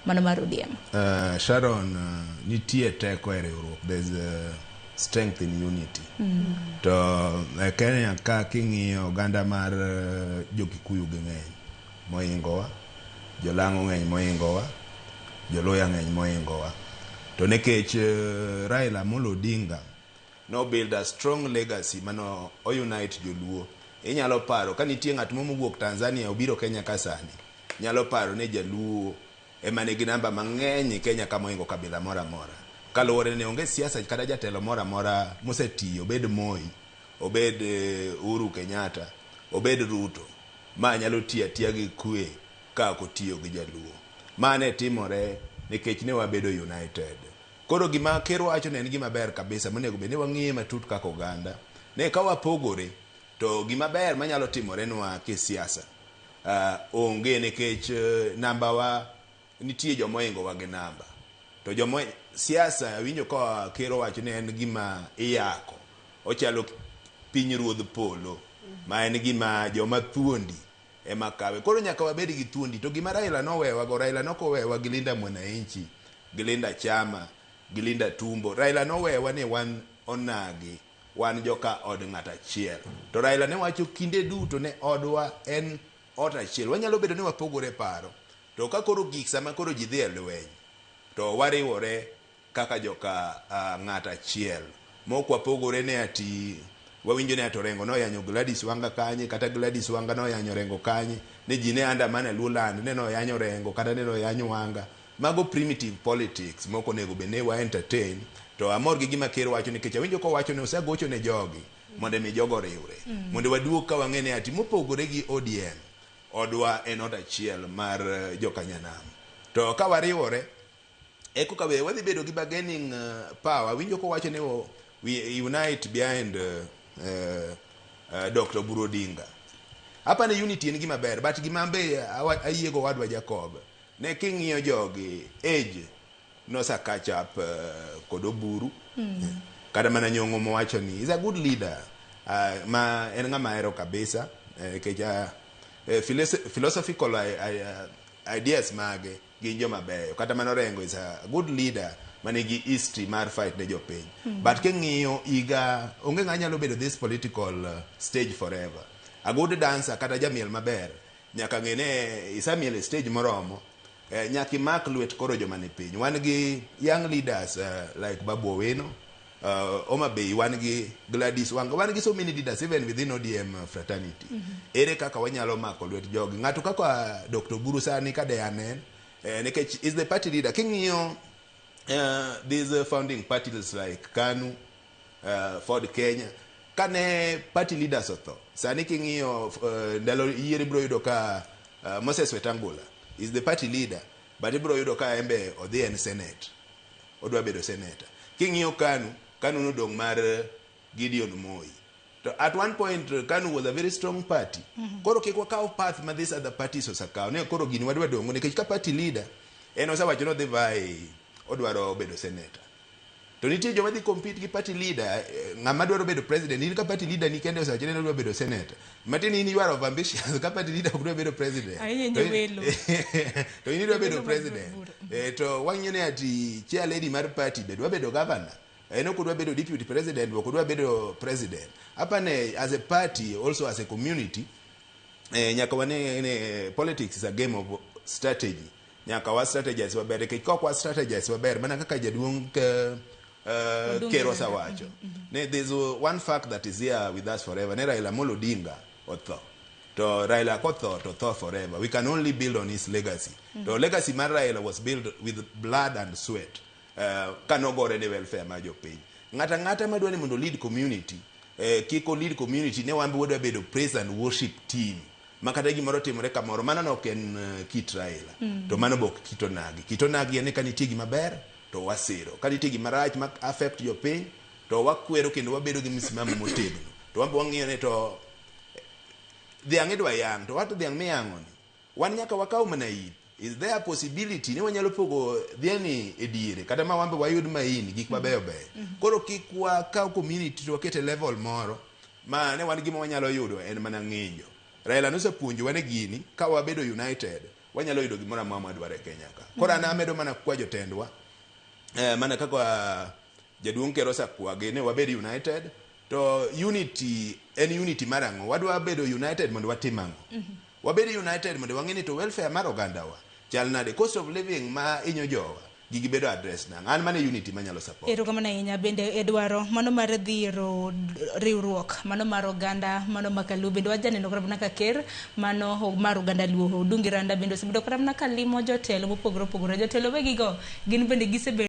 Mano mar ODM. Sharon, nitie teko e riwruok. There's strength in unity. To e Kenya ka king'iyo oganda mar Jokikuyu gi ng'eny mohingowa, Jolang'o ng'eny mohingowa, Joluya ng'eny mohingowa. To nikech Raila Amolo Odinga no build a strong legacy mano o unite Joluo. Inyalo paro ka nitie ng'at mo mowuok Tanzania obiro Kenya ka sani, nyalo paro ni Jaluo ema nigi namba mang'eny e Kenya ka mohingo kabila moro amora. Kaluwore ni onge siasa kata jatelo moro amora mosetiyo, obed Moi, obed Uhuru Kenyatta, obed Ruto, ma nyalo tiyo atiya gi kwe ka ok otiyo gi Jaluo. Ma ne timore nikech ne wabedo united. Koro gima ker wacho ne en gima ber kabisa monego bed ni wang'iye matut kaka oganda. Ne ka wapogore to gima ber manyalo timorenwa kisiasa onge nikech namba wa nitie joma ohingowa gi namba. To joma siasa awinjo ka ker owacho ni en gima iyako. Ochalo piny ruodh polo ma en gima joma thuondi ema kawe. Koro nyaka wabed gi thuondi. To gima Raila nowewa go, Raila nokowewa gi Linda Mwananchi, gi Linda Chama, gi Linda Tumbo. Raila nowewa ni wan onagi, wan joka od ng'at achiel. To Raila ne wacho kinde duto ne odwa en ot achiel. Wanyalo bedo ni wapogore paro. To ka koro gik sama koro ji dhi e lweny, to wariwore kaka joka ng'at achiel. Mok wapogore ne ati wawinjo ni ati Orengo noyanyo Gladys Wanga kanye, kata Gladys Wanga noyanyo Orengo kanye, ni ji ne andamana e Luoland, ne noyanyo Orengo kata ne noyanyo Wanga. Mago primitive politics mok onego bed ni wa entertain. To amor gi gima ker wacho nikech awinjo kowacho ni osegocho ne jogi mondo mi jogo oriwre. Mondo waduog ka wang'e ni ati mopogore gi ODM, odwa en ot achiel mar jokanyanam. To ka wariwore, eko ka be wadhi bedo gi bargaining power. Winjo kowacho ni we unite behind Dr. Oburu Odinga. Apa ni unity en gima ber, but gima be ayiego wadwa Jacob, ne king'iyo jogi age nosa catch up kod Oburu. Kata mana Nyong'o mowacho ni is a good leader, ma en ng'ama ahero kabisa nikech philosophical ideas mage gin joma beyo. Kata mana Orengo is a good leader manigi history mar fight ne jopiny. But king'iyo higa, onge ng'a nyalo bedo this political stage forever. A good dancer kata jamiel maber nyaka ng'e ne isemiel e stage moromo, nyaka imak lwet koro joma ni piny. Wan gi young leaders like Babu Owino, Homa Bay, wan gi Gladys Wanga, wan gi so many leaders even within ODM fraternity. Ere kaka wanyalo mako lwet jogi? Ng'ato kaka Dr. Oburu sani ka de anen, nikech is the party leader. King'iyo these founding parties like KANU, Ford Kenya, kane party leaders otho, sani king'iyo ndalo yiero ibiro yudo ka Moses Wetangula is the party leader, but ibiro yudo ka embe odhi en senate, odwa bedo senator. King'iyo KANU, KANU nodong' mar Gideon Moi. To at one point KANU was a very strong party. Koro kik wakaw path ma these other parties osekawo. Ne koro gini wadwa dong'o nikech ka party leader en osewacho ni odhi vie odwaro bedo senator. To nitie joma dhi compete gi party leader, ng'ama dwaro bedo president, in ka party leader ni kende osewacho ni en odwa bedo senator. Matiende in you are of ambitious ka party leader ok dwa bedo president. Ahinya To in- welo. To in idwa bedo Welo mar president. bura. To wang'iyo ni ati chair lady mar party be dwa bedo governor. En ok odwa bedo deputy president, ok odwa bedo president. Apane as a party, also as a community, nyaka wane ni politics is a game of strategy. Nyaka wa strategize maber, nikech ka ok wa strategize maber, mana kaka jaduong' Odunga ker Odinga. osewacho. Ne, there's one fact that is here with us forever. Ne Raila Amolo Odinga otho. To Raila kotho to tho forever. We can only build on his legacy. To legacy mar Raila was built with blood and sweat. Kanogore ne welfare mar jopiny. Ng'ata ng'ata madwa ni mondo lead community, kik o lead community ne wan be wadwa bedo praise and worship team. Ma kata gimoro timore kamoro, mano ne ok en kit Raila. To mano be ok kit Onagi. Kit Onagi en ni ka nitie gima ber, to wasiro. Ka nitie gima rach ma affect jopiny, to wakwero kendo wabedo gi msimamo motegno. To wan be wang'iyo ni to dhiang' idwa yang', to wat dhiang' miyang'o ni, wan nyaka wakaw mana it. Is there a possibility ni wanyalo pogo dhiang'ni e diere kata ma wan be wayud maini gik mabeyo beyo? Koro kik wakaw community to waket e level moro ma ne wan gima wanyalo yudo en mana ng'injo. Raila nosepuonjowa ni gini ka wabedo united. Wanyalo yudo gimoro amora mwadwaro e Kenya ka. Koro an amedo mana kwa jotendwa mana kaka jaduong' ker osekwagi ni wabed united to unity en unity mar ang'o? Wadwa bedo united mondo watim ang'o? Wabed united mondo wang'e ni to welfare mar ogandawa chal nade, cost of living ma inyo jowa gigi bedo address nang'o. An mano e unity manyalo support. Erokamano ahinya bende e dwaro mano mar dhiro riwruok mano mar oganda mano makaluo bende wajaneno kata mana ka ker mano mar oganda luo Odungi Randa bende osebedo kata mana ka limo jotelo mopogore opogore jotelo wegigo gin bende gisebedo.